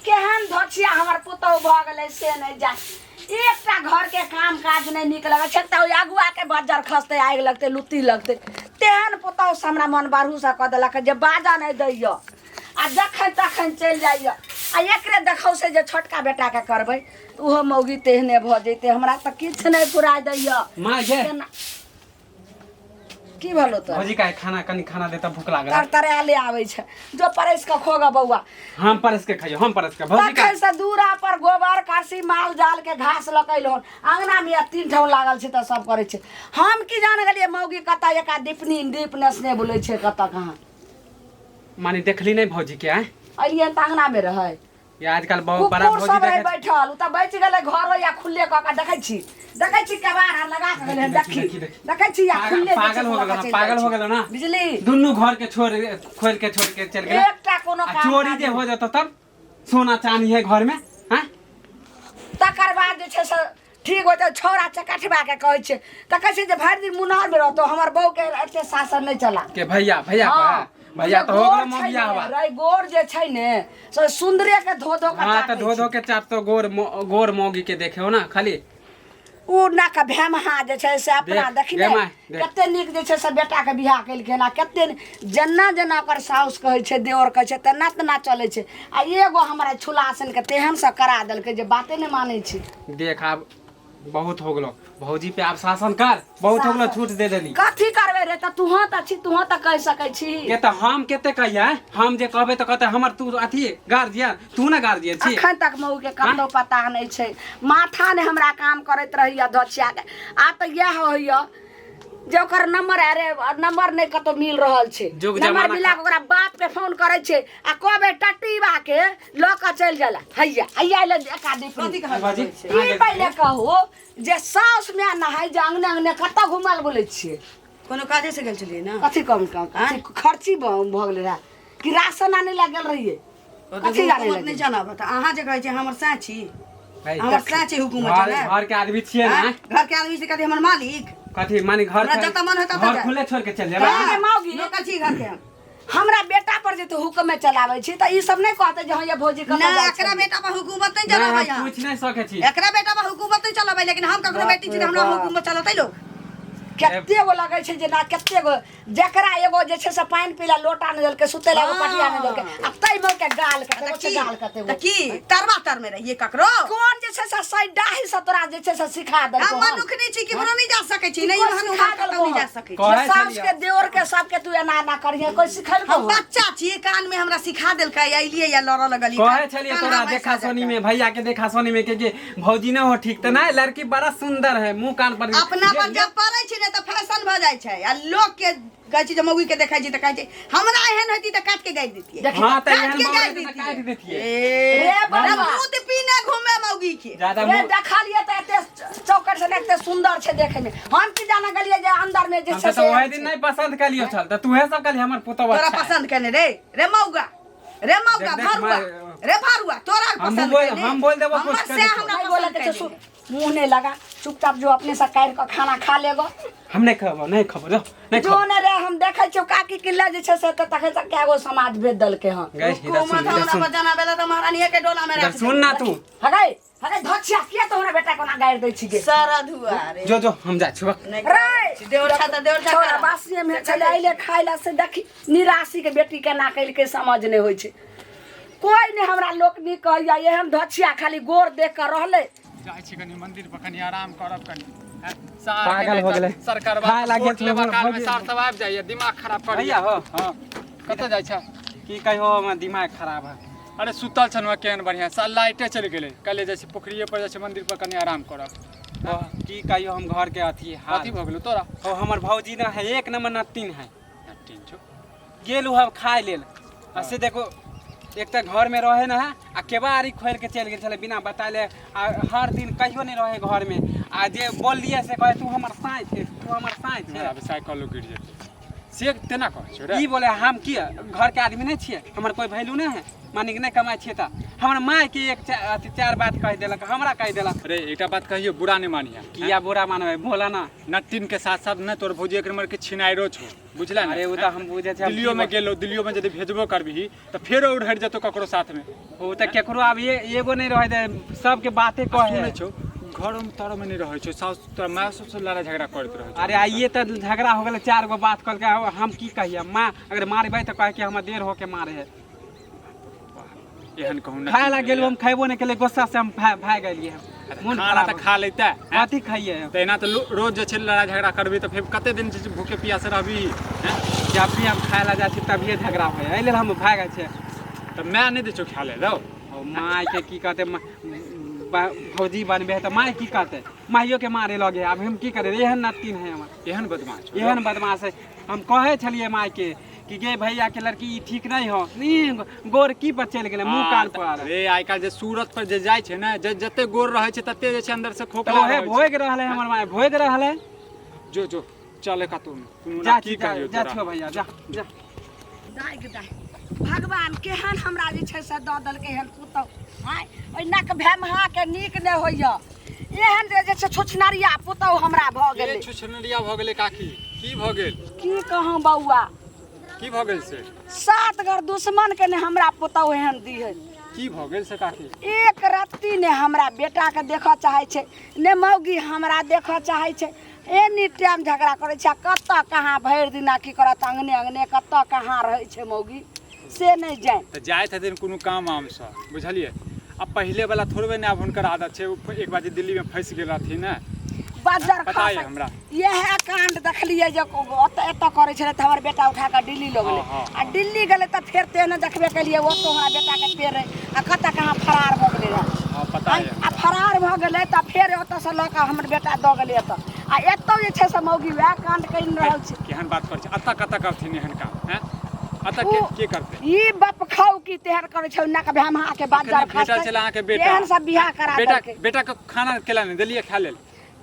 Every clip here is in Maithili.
केहन धोछिया हमर पुतहु भऽ गेलै से नहि जान। एकटा घरके काम काज नहि नीक लगै छै तऽ ओहि अगुआके बज्जर खसतै, आगि लगतै, लुत्ती लगतै। तेहन पुतहुसँ हमरा मन बरहूसँ कऽ देलक जे बाजऽ नहि दैए आ जखन तखन चलि जाइए। आ एकरे देखौ से जे छोटका बेटाके करबै तऽ ओहो मौगी तेहने भऽ जैतै। हमरा तऽ किछु नहि फुराय दैए। माँ गे। केना की भेलो तोरा? भौजी का खाना, कनी खाना दे त भूख लागल। तर तरैले आबै छै, जो परसि कऽ खोग बौआ। हम परस के खाइयो, हम परस के भौजी का। तखन से दूरा पर गोबर करसी माल जाल के घास लऽ कऽ अयलहुँ, अंगना में तीन ठाम लागल छै तऽ सब करै छै। हम की जान गेलियै मौगी कतऽ एका दीपनी दीप नेसने बोलै छै कतऽ कहाँ। माने देखली नहीं भौजी के आय? अलियन तऽ अंगना में रहै। ये आजकल बहुत बड़ा कुकुर भौजी सब रहे देखे बैठल, उ तऽ बचि गेलै। घरो या खुल्ले कऽ कऽ देखै छी, देखै छी केबाड़ आर लगा कऽ गेलै हन। देखी, देखी देखी, देखी। देखै छी या पागल खुल्ले जे छै पागल से हो लऽ गेलो कऽ ना, चलि पागल जाइ हो छै। गेलो ना। बुझली दुनू घर के छोड़ खोल के छोड़ के चल गेलै। एकटा कोनो आ काम चोरी काज जे नहि। हो जतो तब सोना चांदी है घर में, हैं? तकर बाद जे छै से ठीक हो जाए। छौड़ा चकठबा के कहै छै तऽ कहै छै जे भरि दिन मुनहर में रहतो, हमर बहू के एते शासन नहि चला। के भैया? भैया हाँ। को भैया तो हो गोर गेलो छै मौगिया ने, हवा। रे गोर जे छै ने से सुंदरे के धो धो के हाँ तो चाटै धो धो छै। के चाट तो गोर गोर मौगी के देखे हो ना खाली। उ ना के भेमहा जे छै से अपना देख, देखी ने गे माय, देख। कते नीक जे छै से बेटा के बियाह केलखिन आ कते जेना जेना ओकर साउस कहै छै, देवर कहै छै, तेना तेना चलै छै। आ एगो हमरा छुलासन के तेहन से करा देलकै जे बाते नहि मानै छै। देख आब बहुत हो गेलो, भौजी पे आब शासन कर, बहुत हो गेलो, छूट दे देली। कथी करबै रे? तऽ तूहो तऽ छी, तूहो तऽ कहि सकै छी। के तऽ हम केते कहिया? हम जे कहबै तऽ कहते हमर तू अथी गार्जियन, तू ना गार्जियन छी। अखन तक मऊ के कतौ पता नहि छै। माथा ने हमरा काम करैत रहैया धोछिया के। आ तऽ इएह होइया जे ओकर नंबर, अरे नंबर नहि कतौ मिल रहल छै। जुग नंबर जमाना मिला के ओकरा बाप के फोन करै छै आ कहबै टटीबा के लऽ कऽ चलि जाला। हैया हैया अइलै एक आदमी। कथी कहल बाजी? जाइ छै? ई पहिले कहू जे साउस माय नहाय जे अंगने अंगने कतऽ घुमल बोलै छियै? कोनो काजे से गेल छलियै ना? कथी कम कम कथी खर्ची भऽ गेलै रहए कि राशन आनै लए गेल रहियै? ओ तऽ कथी आनै हुकूमत लए नहि गेल? जानब तऽ अहाँ जे कहै छियै हमर साँय छी, है, हमर साँय छी हुकूमत चलायब। घर के आदमी छियै ना? आँय? घर के आदमी से कथी हमर मालिक? कथी माने घर हमरा जतऽ मन होतऽ घर ततऽ। खुले छोड़ के चल जेबै? हाँ। मौगी। नौकर छी घर के हम। हमरा बेटा पर जे तू हुक्म चलाबै छी तऽ ई सब नहि कहते जे हाँ ये भौजी कतऽ ना जाइ एकरा छली। बेटा पर हुकूमत नहीं नहीं, चलाबै हम हम। पूछ नहीं सकै छी। एकरा बेटा पर हुकूमत नहीं चलाबै, लेकिन हम ककरो बाप बेटी छी रे तऽ हमरा बाप। हुकूमत चलतै लोग। कते गो लगै छै जे ना कते गो जकरा एगो जे छै से पानि पीला लोटा नहि देलकै, सुतै ला एगो पटिया नहि देलकै, आ ताहिमे के गाल कते गो छै, की? गाल कते गो। तऽ की तरवा तर में रहिए ककरो? कोन जे छै से सैडाही से तोरा जे छै से सिखा देलकौ हम हन? मनुख नहीं छी, केकरो नहीं जा सकै छी, की नहीं कोई हम सिखा कतौ देलकौ नहीं जा हन? सकै छी। कहै जे साउस छलियै। के देवर के सबके तू एना एना करिहे, कोई सिखेलकौ हम हन? बच्चा छी, कान में हमरा सिखा देलकै, अइलियै या लड़ऽ लगलियै। कहै छलियै कान तोरा हमरा देखा बैसा सोनी देलकै। में, भैया के देखा सोनी में के भौजी न हो ठीक त नहीं, लड़की बड़ा सुंदर है, मुंह कान पर अपना पर जब पड़ै छै ने तऽ फैशन भऽ जाइ छै आ लोक के कहै छै जे मौगी के देखै छै तऽ कहै छै हमरा एहन होती तऽ काट के गाड़ि दितियै। हाँ, तऽ काट एहन के मौगी गाड़ि रहतै तऽ दितियै। काटि दितियै। ए, रे बौआ। दूध पीने घूमे मौगी के। ज्यादा रे मुंह देखलियै तऽ एते चौकट से एते सुंदर छै देखे में, हम की जाने गेलियै जे अंदर में जे हम छै तऽ से ओहि दिन नहीं पसंद कलियो छल तऽ तूहे सब कहली हमर पुतहु तोरा अच्छा है। पसंद केने रे, रे मौगा, रे मौगा, देख, देख, भारुआ, रे भारुआ, तोरा हम पसंद बोल- केने। हम बोल देबो हमर कुछ से कर देबो। हमरा नहीं बोले पसंद के छै, केने। मुंह नहीं लगा, चुपचाप जो अपने से काटि कऽ खाना खा लेगो। हम नहीं खबो, नहीं खबो, जो, नहीं जो खबो। ने रे हम देखै छियौ काकी किल्ला जे छै से तऽ तखन से कए गो समाज भेज देलकै हँ। गई, इधर सुन, हुकूमत इधर हमरा सुन। पर जनाबे ला तऽ महारानीये के डोला में इधर राख सुन ना तू। हगै हगै धचिया, किया तोहरा बेटा कोना गारि दै छी गे? सारा धुआ रे। जो जो हम जाइ छी। नहीं रे देवर छा तऽ देवर छा छोरा करा। बासिए में छलै अइले खाइ ला से देखी निराशी के बेटी केना केलकै समझ नहि होइ छै। कोइ नहि हमरा लोक नीक कहैया, एहन धचिया खाली गोर देख कऽ रहलै। जाइ छी कनी मंदिर पर, कनी आराम करब कनी। हैं? सार पागल के हो गेलै। सरकारवा खाय ला गेल वोट लेबा छलै, काल में भौजी। सार सब आबि जाइए, दिमाग खराब करिए। भैया हो। हाँ, कतऽ जाइ छै? की कहियो, हमर दिमाग खराब है। अरे सुतल छलहुँ केहन बढ़िआँ सा, लाइटे चलि गेलै। कहलियै जाइ छी पोखरिए पर, जाइ छी मंदिर पर कनी आराम करब। ओ, की कहियो हम घर के अथी हाल। अथी भऽ गेलौ तोरा? ओ हमर भौजी ना है एक नंबर नत्तीन है। नट्टीन छौ। गेल हम खाय लेल आ से देखो एक तऽ घरमे रहे न है आ केबाड़ी खोलि के चलि गेल छलै बिना बतैले आ हर दिन कहियो नहि रहे घरमे आ जे बोललियै से कहै तू हमर साँय छै तू हमर साँय छै। आब साइकिलो गिर जेतै से तेना कहै छौ रे। ई बोले हम की घरके आदमी नहि छियै, हमर कोइ वैल्यू नहि है, माने कि नहि कमाइ छियै तऽ हमर मायके एक अथी चारि बात कहि देलक, हमरा कहि देलक। रे एकटा बात कहियो बुरा नहि मानिहे। किया बुरा मानबै बोला ना। नट्टिन के साथ साथ ने तोर भौजी एक नंबर के छिनाइरो छौ, बुझला ने? अरे ओ तऽ हम बुझै छियै। दिल्लियो में गेलो, दिल्लियो में यदि भेजबो करबिही तऽ फेरो उड़हरि जेतौ ककरो साथ में। ओ तऽ केकरो आब एगो नहि रहै दे, सबके बाते कहे। सुनै छौ घरोमे तोरोमे नहि रहै छौ, साउस तोरा माय सबसँ लड़ाइ झगड़ा करैत रहै छौ। अरे आइए तऽ झगड़ा हो गेलै, चारि गो बात कहलकै। हम की कहियै माँ अगर मारबै तऽ कहै कि हमर देर होके मारे है। एहन कहूँ खाय ला गेलहुँ हम, खयबो नहि केलियै, गुस्सा से हम भागि गेलियै। मोन खाना खराब तऽ खा लेतै। कथी खाइए? तऽ एना तऽ रोज जे छै लड़ाइ झगड़ा करबही तऽ फेर कते दिन जे छै भूखे प्यासे रहबही? जब भी हम खाय ला जाइ छी तभिए झगड़ा होइ, एहि लेल हम भागि जाइ छियै। तऽ माय नहि दै छौ खाय लेल रौ? ओ मायके की कहतै, भौजी बनबे है तऽ माय की कहतै? माइयोके मारे लगे। आब हम की करै, एहन नतिन है हमर। एहन बदमाश छौ? एहन बदमाश है। हम कहै छलियै मायके कि गे भैया के लड़की ई ठीक नहीं हो, नहीं गोर की पर चलि गेलै मुँह कान पर। रे आइ काल्हि जे सूरत पर जे जाइ छै ने, जे जते गोर रहै छै तते जे छै अंदर से तऽ खोखला ओहे रहै छै। भोगि रहल है हमर माय, भोगि रहल है। जो जो चल का तू जा की जा कहियो जा तोरा। छो भैया, जा जा। दाइ गे दाइ, भगवान केहन हमरा जे छै से दऽ देलकै हन पुतहु। आँय ओहि नक भेमहाके नीक नहि होइए, एहन जे छै छुछनरिया पुतहु हमरा भऽ के गेलै। छुछनरिया भऽ गेलै काकी? की भऽ गेल? की कहूँ बौआ। की भऽ गेल से? सात घर दुश्मन के ने हमरा पुतहु एहन दिहे। की भऽ गेल से काकी? एक रत्ती ने हमरा बेटाके देखऽ चाहै छै ने मौगी हमरा देखऽ चाहै छै। एनी टाइम झगड़ा करै छै आ कतऽ कहाँ भरि दिना की करत अङ्गने अङ्गने कतऽ कहाँ रहै छै मौगी से नहि जानि। तऽ जाइत हेथिन कोनो काम वामसँ, बुझलियै? आब पहिले वाला थोड़बे ने आब हुनकर आदत छै। ओ एक बार जे दिल्लीमे फँसि गेल रहथिन ने बज्जर पता खसै अइ हमरा। इएह काण्ड देखलियै जे ओतऽ एतऽ करै छलै तऽ हमर बेटा उठा कऽ दिल्ली लऽ गेलै। हँ, हँ, आ दिल्ली गेलै तऽ फेर तेहने देखबे केलियै, ओतऽ हमरा बेटाके पेड़ रहै आ कतऽ कहाँ फरार भऽ गेलै रहए। हँ पता अइ आ हमरा। फरार भऽ गेलै तऽ फेर ओतऽसँ लऽ कऽ हमर बेटा दऽ गेलै एतऽ आ एतऽ जे छै से मौगी वएह काण्ड करि रहल छै। केहन बात करै छै, एतऽ कतऽ करथिन एहन काम? हैं एतऽ के के करतै? ई बप खाउ की तेहन करै छै नक भेमहा के बाजार अखने भेटल खसतै। छलै अहाँके बेटा। एहन सब बियाह करा बेटा देलकै। बेटा के खाना केला नहि देलियै खाय लेल?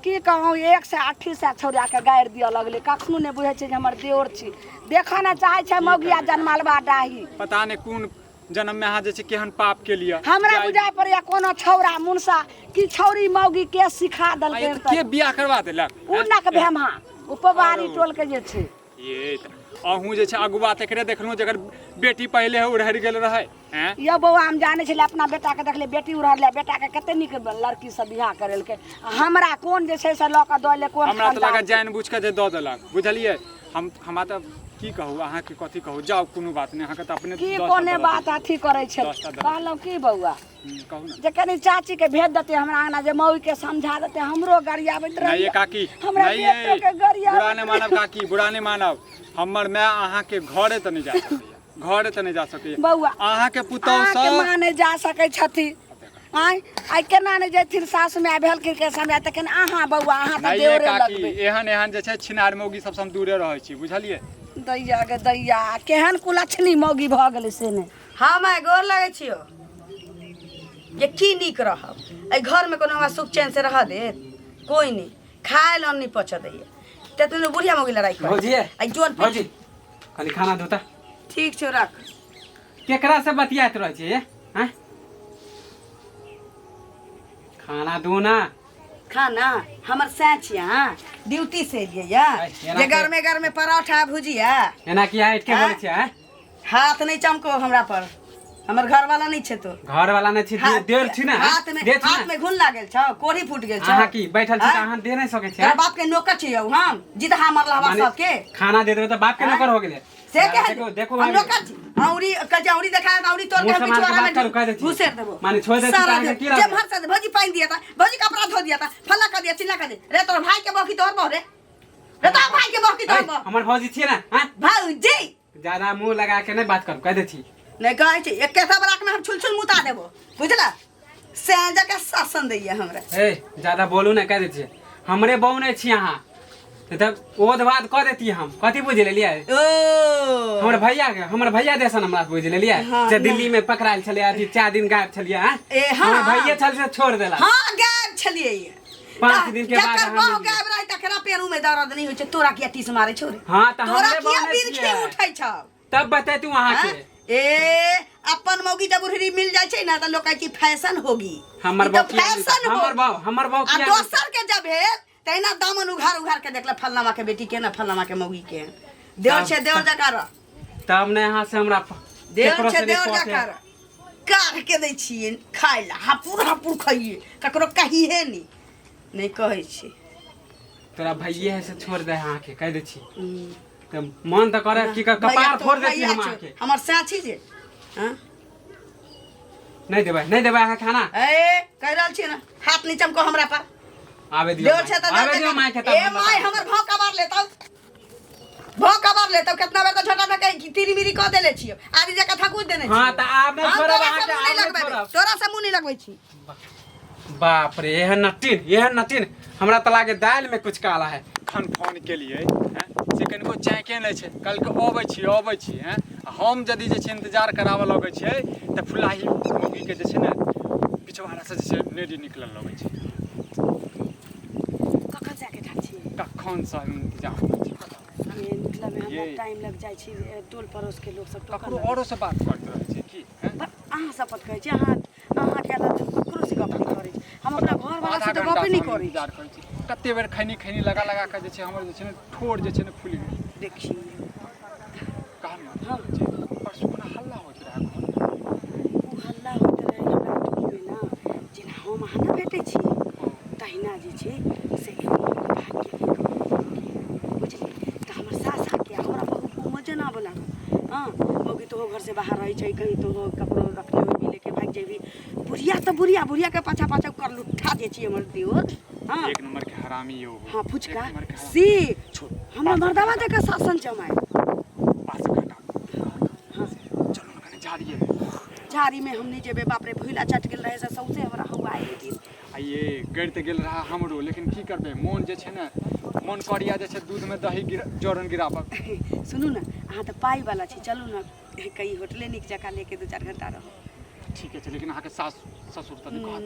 की कहूँ, 1 से 28 सए छौड़ाके गारि दिअ लगलै। कखनो नहि बुझै छै जे हमर देओर छी, देखऽ नहि चाहै छै मौगिया जनमलबा डाही। पता नहि कोन जन्म में अहाँ जे छै केहन पाप के लिए हमरा बुझाइ पड़ैया कोनो छौड़ा मुनसा कि छौड़ी मौगी के सिखा देलकै। के बियाह करवा देलक? उ नक भेमहा उ पवारी टोल के जे छै। ये तऽ अहूँ जे छै अगुआ तकरे देखलहुँ जकर बेटी पहिले उड़हरि गेल रहै। हैं यौ बौआ, हम जानै छलियै अपना बेटाके देखलियै बेटी उड़हरलै, बेटाके कते नीक लड़की सब बियाह करेलकै, आ हमरा कोन जे छै से लऽ कऽ दऽ एलै कोन हमरा तऽ खानदान लागत जानि बुझि कऽ जे दऽ देलक, बुझलियै? हम हमरा तऽ की कहू अहाँके, कथी कहू, जाउ कोनो बात नहि, अहाँके तऽ अपने की 10टा कोने दऽ बात अथी करै छै। 10टा दऽ कहलहुँ की बौआ, कहू ने जे कनि चाची के भेज देतै हमरा अंगना जे मौगी के समझा देतै, हमरो गरियाबैत नहीं ये रहैया। काकी हमरा नहीं ये बेटो के गरियाबैत बुरा नहीं मानब काकी, बुरा नहीं मानब, हमर माय अहाँके घरे तऽ नहि जा सकैया, घरे तऽ नहि जा सकैया। बौआ, अहाँके पुतहु अहाँके सब माँ नहि जा सकै छथिन। आँय आइ केना नहि जेथिन? सासु माय भेलखिन के समझा तखन अहाँ बौआ अहाँ तऽ नहीं ये देवरे काकी, लगबै। एहन एहन जे छै छिनार मौगी सबसँ हम दूरे रहै छी, बुझलियै? दैया गे दैया, केहन कुलक्षणी मौगी भऽ गेलै से नहि। हाँ माय, गोर लगै छियौ। जे की नीक रहब एहि घरमे, कोनो हमरा सुख चैन से रह देत कोइ नहि, खाय लए नहि पचऽ दैया, तेतने बुढ़िया मौगी लड़ाइ करै। भौजी आ जोन भौजी कनि खाना दू तऽ। ठीक छौ, रख। केकरा से बतियाइत रहै छियै? हैं खाना दू ना। खाना हमर सैं छियै, अहाँ ड्यूटी से एलियै या एना जे के- गरमे गरमे परोठा भुजिया। एना किया हटि के बोलै छियै? हैं हाथ नहीं चमको हमरा पर, हमर घर वाला नहीं छै तो। घर वाला नहि छी, देर छी ने? हाथ में देर छी हाथ ने? में घुन लागल छौ, कोढ़ी फूट गेल छौ। अहाँ की बैठल छी तऽ आँय? अहाँ दे नहि सकै छियै? तोरा बाप के नौकर छियौ हम, जिदहा मरल हवा माने सबके खाना दे देबै तऽ बाप के नौकर हो गेलै? से के देखो देखो हम भाभी। नौकर छी। औरी कहे औरी देखा त औरी तोड़ के मुँह हम सम्हार के पिछुआरा बात करू, कह दै में छी। घुसेर देबो। माने छोड़ि दै छी सारा तऽ अहाँके दिन। की लागत? जे भर से भौजी पानि दिया था, भौजी कपड़ा धो दिया था, फल्ला कर दिया, चिल्ला कर दिया, रे तोर भाई के बहकी तोहर बह रे, रे तोर भाई के बहकी तोहर ऐ, बह। हमर भौजी छियै ने? हैं भौजी ज्यादा मुंह लगा के नहीं बात करू, कह दै छी। नहीं कहै छी, एके सबराक में हम छुल छुल मुता देबो, बुझला? सैंजा के शासन दैया हमरा। ए ज्यादा बोलू ने, कह दै छियै, हमरे बहू नहि छी अहाँ। तब ओ बात कऽ देती हम कथी बुझि लेलियै ओ हमर भैया के हमर भैया देसन हमरा बुझि लेलियै हाँ, जे दिल्ली में पकड़ायल छलै अथी 4 दिन गायब छलियै हैं ए, हाँ। हमर भैये छल से छोड़ देला हाँ गायब छलियै 5 दिन के बाद जकर हम बहु मिलियै। गायब रहै तकरा पेरू में दर्द नहीं होइ छै तोरा किया टीस मारै छौ रे हाँ तऽ तोरा हमरे किया बहने बिरखी छियै। उठै छौ तब बतेतू अहाँ हाँ? के ए अपन मौगी जब उहरी मिल जाइ छै ना त लोग कहै छै फैशन होगी हमर ई तो बाप किया फैशन हमर होगी। बाप हमर बाप आ किया दोसर के जब भेल तहिना दामन उघार उघार के देखल फलनामा के बेटी के ना फलनामा के मौगी के देवर छै देवर जकाँ रह तब ने अहाँ से हमरा देवर केकरो छै से नहीं देवर पहुँचे। जकाँ रह काढ़ के दै छियै खाय ला हापुर हापुर खाइए ककरो कहिए नहीं नहीं कहै छी तोरा भैये है से छोड़ दे अहाँ के कह दै छी तऽ मन तऽ करे कि भैया कपार तो फोड़ दै छी भैया हम छौ। अहाँ के हमर साथी जे हाँ? नहीं देबै नहीं देबै अहाँ खाना ए कहि रहल छियै ने हाथ नीचा को हमरा पर आबे दियौ देवर छै तऽ आबे दियौ माय के तब ए हम माय बताबै। हमर भाव कबार लेतौ भाव कबार लेतौ कितना बेर तऽ छोटा सा तिरी मिरी कऽ देले छियै आदि जगह थकुच देने हाँ छियै तऽ आब नहीं हम छोड़ब तोरा अहाँ से के मुँह नहीं आब नहीं लगबेबै छोड़ब तोरा से मुँह नहीं लगबै छी बाप रे एहन नटीन एहन नटीन हमरा तऽ लागे दालि में कुछ काला है खन फोन केलियै हैं से कनिको चैके नहि छै कहलकै अबै छी अबै छी हैं आ हम यदि जे छै इंतजार कराबऽ लगै छियै तऽ फुलाही मौगीके जे छै ने पिछवाड़ासँ जे छै नेडी निकलऽ लगै छै कखन से आके ठाढ़ छी कखनसँ हम इंतजार करै छी ये निकलऽ में हमरा ये। टाइम लग जाइ छै ए, टोल पड़ोस के लोग सब टोकऽ ककरो लगै औरो से बात करैत रहै छै की हैं पर अहाँ शपथ कहै छी अहाँ अहाँके अलावा हम ककरो से गप नहि करै छी हम अपना घरवाला आधा से तऽ घंटा गपे से नहि हम करै छी इंतजार करै छी कते बेर खैनी खैनी लगा लगा कऽ जे छै हमर जे छै ने ठोर जे छै ने फुलि गेल देखियौ कहलहुँ हाँ। जे परसू कोना हल्ला होइत रहए घरमे ओ हल्ला होइत रहै हमरा टोलमे ने जेना हम अहाँ नहि भेटै छी तहिना जे छै से एगो भाग्य बुझलियै तऽ हमर सास आके हमरा बहुत मजे ना आबऽ लागल हँ मौगी तोहो घरसँ बाहर रहै छै कहीं तोहो ककरो रखने होबी लेके भागि जेबी बुढ़िया तऽ बुढ़िया बुढ़ियाके पाछा पाछा कर लुट्ठा जे छी हमर दियोर हँ एक नंबर के हरामी यौ हाँ एक फुचका नंबर के हरामी। से हमरा मर्दावा जकाँ शासन जमाए पास घटा हाँ चलू ने कने झाड़िए में झाड़ी में हम नहीं जेबे बाप रे भुइला चट गेल रहे से सौंसे हमरा हवा आइ गेल आ ये गड़ि तऽ गेल रहा हमरो लेकिन की करबै मोन जे छै ने मोन करिया जे छै दूधमे दही गिर जरन गिराबक सुनू ने अहाँ तऽ पाइ वाला छी चलू ने कहीं होटले नीक जकाँ लेके 2-4 घंटा रहू ठीके छै लेकिन अहाँके सास ससुर तऽ नहि कहत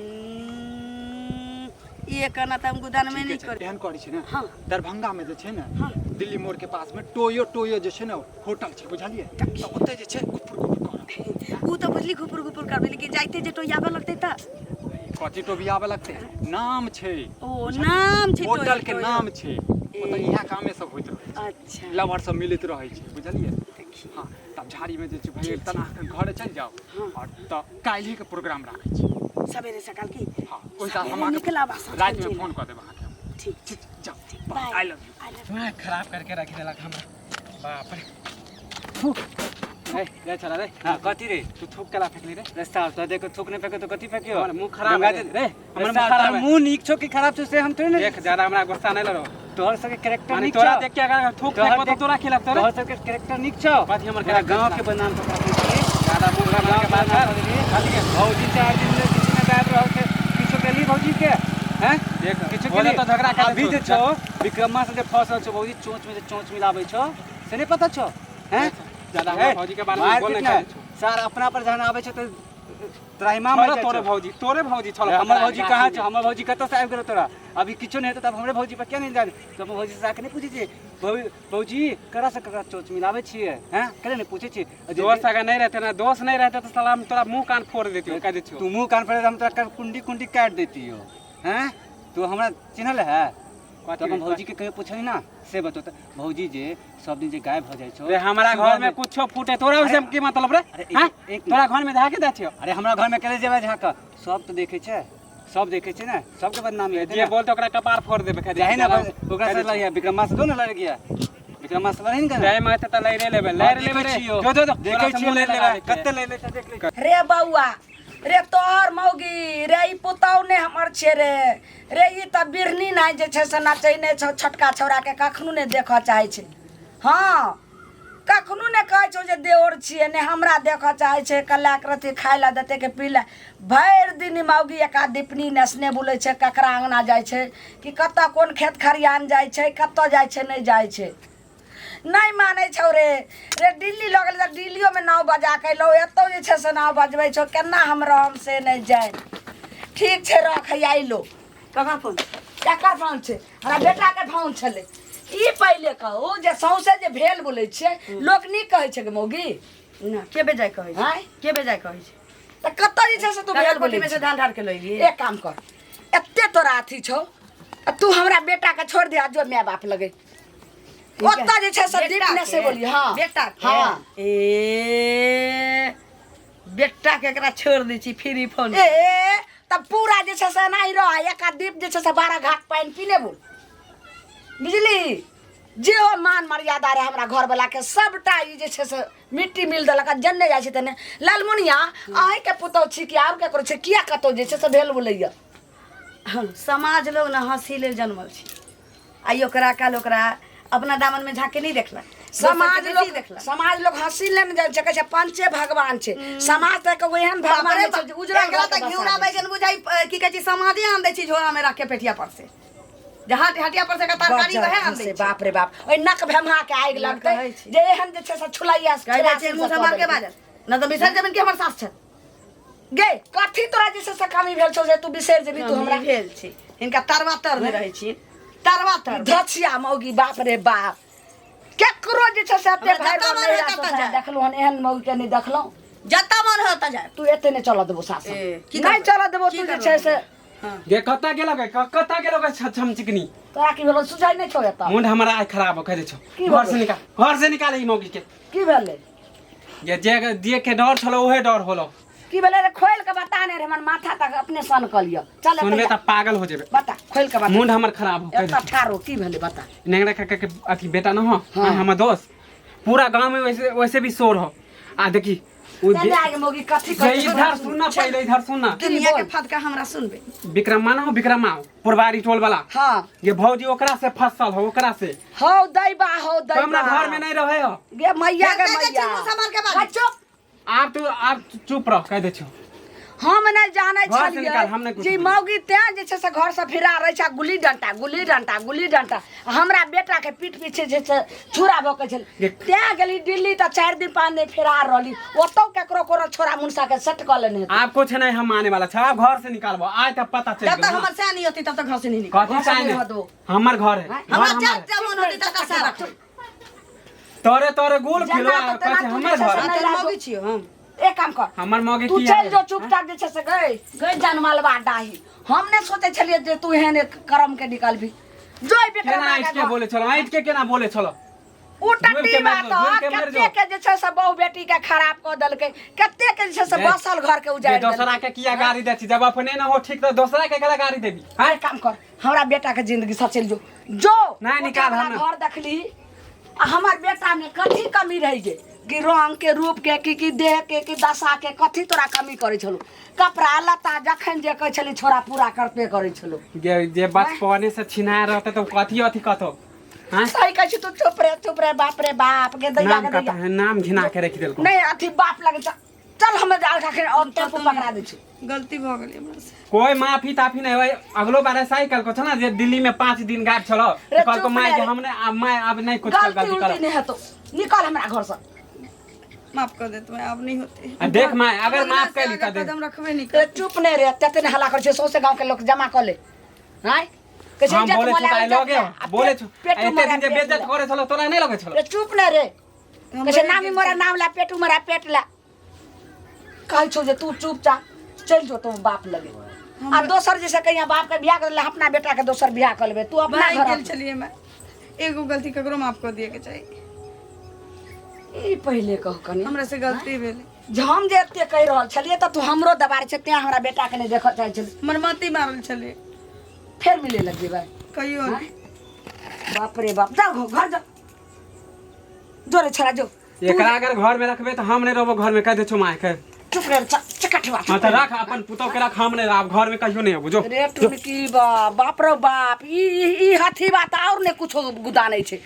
ये कहना तऽ हम गुदानमे ठीके नहि छै करी एहन करै छै ने हाँ। दरभंगामे जे छै ने हाँ। दिल्ली मोड़ के पासमे टोयो टोयो जे छै ने होटल छै बुझलियै तऽ ओतऽ जे छै गुपुर गुपुर करब ओ तऽ बुझली घुपुर घुपुर करबै लेकिन जाइते जे टोयाबऽ लगतै तऽ कथी टोबियाबऽ लगतै नाम छै ओ नाम छै होटल टोयो के टोयो। नाम छै ओतऽ इएह कामे सब होइत रहै छै अच्छा लवर सब मिलैत रहै छै बुझलियै देखियौ हाँ तब झाड़ीमे जे छै भैया तना घरे चलि जाउ हाँ। आओर तऽ काल्हिके प्रोग्राम राखै छी सवेरे सकाल की हाँ ओहि साल हम सवेरे अहाँके निकलब आ साँझ रातिमे चलि फोन कऽ देब अहाँके हम। ठीक ठीक जाउ बाय I love you I love दिमाग खराब करके रख देलक हमरा बाप रे थूक ए ले चला रे हाँ कथी रे तू थूक केला फेकली रे रे साल तो देखो थूक नहीं फेंको तो कथी फेंकियो हमर मुंह खराब गंगा है जी- रे, हमर रे मुंह साल, खराब तोहर है। मुंह नीक छौ कि खराब छौ से हम थोड़े ने देख ज्यादा हमरा गुस्सा नहीं लड़ो तोहर सबके कैरेक्टर माने नीक तोरा छौ देख के अगर थूक तोहर फेंकबो तो देख- तोरा की लगतो रे तोहर सबके कैरेक्टर नीक छौ कथी हमर पूरा कैरेक्टर गांव नीक के बदनाम कऽ के रखने छी। ज्यादा मुंह पूरा खराब गांव के बात बदनाम कर कऽ देली। कथी के भौजी 4 दिन ले किछु ने गायब रहल छै किछो केली भौजी के हैं देख किछो बोले केली तो झगड़ा कर अभी जे छौ विक्रमा से जे फसल छौ भौजी चोंच में जे चोंच मिलाबै छौ से नहीं पता छौ हैं ज्यादा हमरा ए, भौजी के बारे में मार बोल पीट नहीं ने। करै छौ। सार अपना पर जहन आबै छौ तऽ त्राहिमा मच छोड़ो जाइ तोरे छौ। भौजी तोरे भौजी छलो रे, हमर भौजी कहाँ छौ हमर भौजी कतऽ से आबि गेलो तोरा अभी किछो नहि हेतौ तब हमरे भौजी पर किया नहि जान तो हमर भौजी से आके नहि पूछै छियै भौजी ककरा से ककरा चोच मिलाबै छियै हैं केना नहि पूछै छियै आ जे- दोस्त अगर नहीं रहते ना दोस्त नहीं रहते तो साला हम तोरा मुंह कान फोड़ देती कह देती तू मुंह कान पर हम तोरा कुंडी कुंडी काटि देतियो हैं तू हमरा चिन्हल है तो अपन भौजी के कहियो पूछली ना से बतो तऽ भौजी जे सब दिन जे गायब हो जाइ छौ रे हमारा सुबह घर में कुछो फूटे तोरा उसे की मतलब रे अरे एक- हाँ? एक तोरा घर में झाके दै छियो अरे हमरा घर में केले जेबै झाँक सब तऽ देखै छै सब देखै छै ने सबके बदनामी हेतै जे ने बोलते ओकरा कपार फोड़ देबे खाली जाही ना ओकरा से लड़िया विक्रमा से दो ना लड़ गया विक्रमा से लड़ही ने जाय माते त लड़े लेबे लड़े लेबे रे छियो जो जो जो देखै छियो लड़ लेबै कते लड़ ले छै देख ले रे बौआ रे तोहर मौगी रे ई पुतहु ने हमर छै रे रे ई तऽ बिरनी नहि जे छै से नचैने छौ छोटका छौड़ाके कखनो नहि देखऽ चाहै छै। हाँ कखनो नहि कहै छौ जे देओर छियै ने हमरा देखऽ चाहै छै कल्ला के रति खाय लए देतै के पी लए भरि दिन मौगी एका दीपनी नेसने बुलै छै ककरा अङ्गना जाइ छै कि कतऽ कोन खेत खरिहान जाइ छै कतऽ जाइ छै नहि जाइ छै नहि मानै छौ रे रे दिल्ली लऽ गेलै तऽ दिल्लियोमे नाव बजा कऽ अयलहुँ एतौ जे छै से नाव बजबै छौ केना हम रहम से नहि जानि ठीक छै रख हैया अयलहुँ ककर फोन केकर फोन छै हमरा बेटाके फोन छलै ई पहिले कहू जे सौंसे जे भेल बोलै छियै लोक नीक कहै छै गे मौगी ना के बेजाय कहै छै आँय? के बेजाय कहै छै तऽ कतऽ जे छै से तू ककर भेल कोठी बोलै में से छी? धान ढार के लैली एक काम कर एते तोरा अथी छौ आ तू हमरा बेटाके छोड़ि दे आ जो माय बाप लगे ओतऽ जे छै से दीप ने से बोली हाँ बेटा के हाँ ए बेटा के एकरा छोड़ दै छी फ्री फोन ए तब पूरा जे छै से एनाही रह एक दीप जे छै से 12 घाट पानि पीने बोल बुझली जे हो मान मर्यादा रहे हमरा घरवला के सबटा ई जे छै से मिट्टी मिल देलक आ जन्ने जाइ छै तन्ने लालमुनिया अहीँके पुतहु छी कि आओर केकरो छै किया कतहु जे छै से भेल बोलैया समाज लोग ना हंसी लेल जनमल छी आइ ओकरा काल ओकरा अपना दामन में झाँके नहीं देखलक समाज लोग देखलक समाज लोग हंसी ले ने जाइ छै कहै छै पंचे भगवान छै समाज तऽ एगो एहन भगवान छै जे उजरल एकरा घर तऽ के घिउरा बसा दै छै। बैगन बुझाइ की कहै छै समाजे आन दै छै झोरा में रख के पेटिया पर से जे हट हटिया पर से के तरकारी बजर वएह आन खसे, दै छै बाप रे बाप ओहि नक भेमा के आगि लगतै कहै छी। जे एहन जे छै से छुलैया कहै जाइ छै मुँह सम्हार के बाजल न तऽ बिसरि जेबनि कि हमर सास छथि गे कथी तोरा जे छै से कमी भेल छौ जे तू बिसरि जेबही तू हमरा कमी भेल छै हिनका तरवा तर में रहै छी तरवा तर धछिया मौगी बाप रे बाप केकरो जे छै से एते हमरा भाइ जतऽ मन नहि होय ततऽ राखो जाय। देखलहुँ हन एहन मौगी के नहि देखलहुँ जतऽ मन होय ततऽ जायब तू एते नहि चलऽ देबो सास ए, की नहि करबै? चलऽ देबो की तू जे करबै? छै से गे कतऽ गेलो गे कतऽ गेलो गे छम चिकनी तोरा की भेलो सुझाइ नहि छौ एतऽ मुंड हमरा आइ खराब हो कह दे छौ की घर से भेलै? निकाल घर से निकाल ई मौगी के की भेलै गे जे जे के डर छलो ओहे डर होलो की भेलै रे खोलि के बता नहि रे हमर माथा तक अपने सन कऽ लिअ चल एतऽ सुनबे जा। तऽ पागल हो जेबे बता खोलि के बता मुंड हमर खराब हो कह दे एतऽ ठाढ़ हो की भेलै बता नेंगरा काका के अथी बेटा न हो हाँ। हमर दोस्त पूरा गांव में वैसे वैसे भी शोर हो आ देखी उ तेने आगे मौगी कथी जे कहै छै? इधर सुनना पहले इधर सुनना दुनिया के बोल? फदका हमरा सुनबे विक्रमा ना हो विक्रमा पुरवारी टोल वाला हाँ ये भौजी ओकरा से फसल हो ओकरा से हौ दैबा हौ दैबा तो हमरा घर में नहीं रहे हो गे मैया गे फेर कहि दै मैया छी मुँह सम्हार के बाजू। आ, चुप आप तो आप चुप रह कह दे छो हम नहि जानै घर से निकाल, हम छलियै नहि कुछ जे बोलबै। मौगी तें जे छै से घर से फिरा रहै छै आ गुल्ली डंटा गुल्ली डंटा गुल्ली डंटा आ हमरा बेटा के पीठ पीछे जे छै छुरा भोकै छलै गे- तें गेली दिल्ली तऽ 4 दिन 5 दिन फिरा रहली ओतौ केकरो कोनो छोरा मुनसा के सेट कऽ लेने हेतै। आप कुछ नहीं हम माने वाला छ आप घर से निकालबो आज तक पता चल जब तक गेल हमर सैन नहीं होती तब तक घर से नहीं निकल कथी घर से चाहे नहीं हदो। हमर घर है घर हमरा हमर जब है। जब मन होती तब तक रखबै तोरे तोरे गोल जेना खेलो तऽ तेना कहै छै तू हमर जे छै घर से हाँ, तोर मौगी छियौ हम एक काम कर हमर मौगी तू की चलि जो चुपचाप जे छै से गई गई जानमालबा डाही हम नहि सोचै छलियै जे तू एहन एक करम के निकलबी जो केना विक्रमा ऐठ के बोले छलो ऐठ के केना बोले छलो ओ डूबि टट्टी के मरि बात जो, डूबि के मरि कते जो। के जे छै से बहु बेटी के खराब कऽ देलकै कते के जे छै से रे, बसल घर के जे उजाड़ि दोसरा देलकै के किया गाड़ी दै छी जब अपने न हो ठीक तऽ दोसरा के केला गाड़ी देबी एक हैं काम कर हमरा बेटा के जिंदगी से चलि जो जो नहि, निकाल ओकरा हम। घर देखली आ हमर बेटा में कथी कमी रहि गेल कि रंग के रूप के कि कि देह के कि दशा के कथी तोरा कमी करै छलौ कपड़ा लत्ता जखन जे कहै छली छोरा पूरा करते करै छलौ जे जे बचपने से छिना रहते तऽ कथी अथी कथो हैं सही कहै छी तू चुप रे चुप रे बाप रे बाप के दैया नाम के कथा दैया है नाम घिना के रखि देलको नहीं अथी बाप लगे चल हम जाल खा और टेम्पू पकड़ा दै छी गलती भऽ गेलै हमरा से कोई माफी ताफी नहीं होई अगलो बार ऐसा ही कल को छना जे दिल्ली में 5 दिन गायब छलो रे कल को चुप माय रे। के हमने अब माय अब नहीं कुछ गलती गलती उलती कर नहीं हेतौ निकल हमरा घर से माफ कर दे तुम्हें अब नहीं होते आ देख माय अगर अगला माफ से कैली आगे त देख कदम रखबे नहीं रे कर चुप नहीं रे तते ने हल्ला कर छै सौंसे गांव के लोग जमा कऽ ले आँय कहै छै हम इज्जत बोले छु मोला त इज्जत लगे ला। आ बोले पेट- छु पेटू एते मरा दिन जे पेट बेइज्जत ला। करे छलो तोरा नहीं लगे छलो रे चुप नहीं रे हम कहै छै बहि नामी गेल मोरा नाम ला पेटू मरा पेट ला कहै छौ जे तू चुपचाप चलि जो तू बाप लगे आ दोसर जैसे कहिया बाप के बियाह कर ले अपना बेटा के दोसर बियाह कर लेबे तू अपना भागि घर गेल छलियै मैं एगो गलती ककरो माफ कर दिए के चाही ई पहिले कह कनी हमरा से गलती भेलै जे हम जे एते कहि रहल छलियै तऽ तू हमरो दबार छै तें हमरा बेटा के नहि देखऽ चाहै छलै हमर मती मारल छलियै फेर मिले लग जेबै कहियो नहि बाप रे बाप जाओ घर जाओ जो रे छोरा जो एकरा अगर घर में रखबे तऽ हम नहीं रहबो घर में कह दे छो माय के चुप रे चकठवा हां तऽ रख अपन पुतौ के रख हम नहीं आब घर में कहियो नहीं अबो जो रे टुनकी बा बाप रे बाप ई ई ई हथी बात और ने कुछो गुदानै छै।